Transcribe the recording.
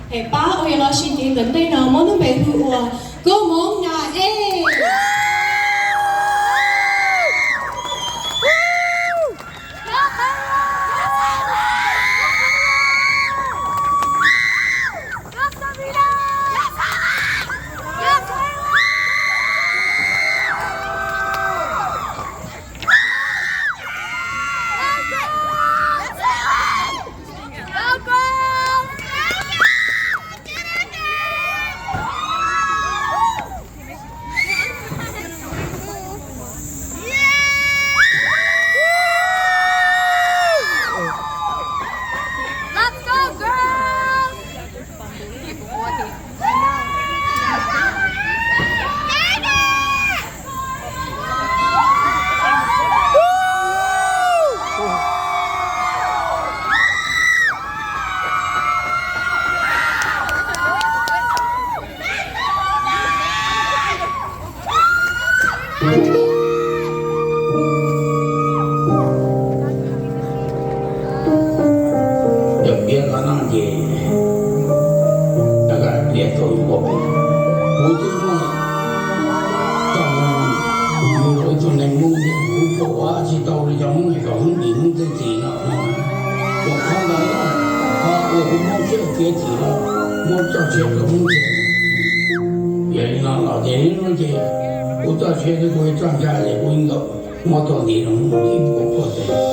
Peb pab uas yuav los sib ntsib ntawm ntej no muab lub npe hu ua Koob Hmoob Na Ej. Yog piav qhov no ces, a, piav tau ib qho, kuv twb muaj tau, yus los ib tug neeg Hmoob, kuv pom ua tsis tau li cov Hmoob hais kom Hmoob dim Hmoob tej txim no. Rau qhov ntawd, qhov uas kuv Hmoob siab piav txim no, muab txoj sia rau Hmoob tiag. Yog li no los ces hnub no ces kuv txoj sia thiab kuv txoj sia ces kuv yeej tau muab tau ntiv rau Hmoob ib puas puas tes.